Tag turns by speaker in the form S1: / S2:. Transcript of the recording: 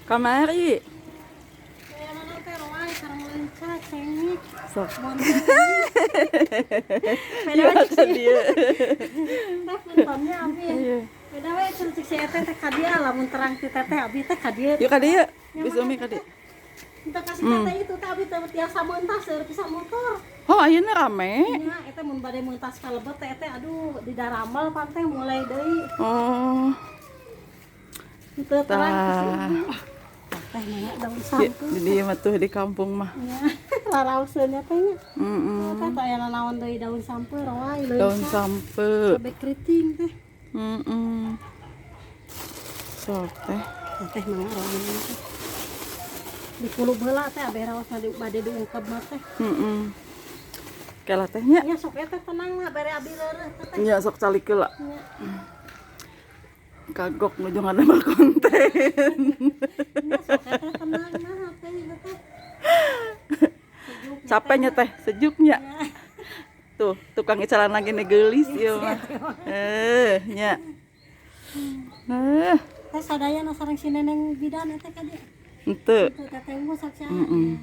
S1: Kamari.
S2: Kaya teh roai sareng leunca cengik.
S1: Sok.
S2: Beda
S1: Iya
S2: we cek
S1: ka
S2: si
S1: dieu.
S2: teh puntennya abi.
S1: Iya.
S2: Beda we cek si teteh teh ka dieu, lamun terang ti teteh abi teh ka dieu.
S1: Yuk ka dieu. Bisa umi ka dieu.
S2: Kita kasih teteh itu teh abi teh tiasa meuntas seueur pisan motor.
S1: Oh, ayeuna rame.
S2: Nya eta mun bade meuntas ka lebet teh teh aduh di daramel pan teh mulai deui.
S1: Oh.
S2: Teu terang
S1: Tah.
S2: ke si ibu. Teh nanya daun
S1: Di,
S2: sampeu.
S1: di dieu mah tuh di kampung mah.
S2: Nya laraoseun nya teh nya.
S1: Heeh.
S2: Teh teh aya nanaon deui, daun sampeu roai
S1: Daun
S2: leunca.
S1: sampeu.
S2: Cabe keriting teh.
S1: Heeh. Sok teh.
S2: Teh mangga roai teh. Dikulub heula teh abe raos di bade diungkep mah teh.
S1: Heeh. Kela teh nya.
S2: Nya sok eta tenang lah bere abi leureuh teh.
S1: Nya sok calik heula.
S2: Nya.
S1: Kagok nuju ngadamel konten.
S2: Nya sok eta tenang nah teh ieu teh. Sejuk.
S1: Capeknya teh, sejuknya.
S2: Nya.
S1: Tuh, tukang icalan lagi nih geulis ieu mah. Eh, nya. Eh,
S2: Teh sadayana sareng si neneng bidan eta ka dieu.
S1: Henteu.
S2: Teu teteh unggul saksian.
S1: Heeh.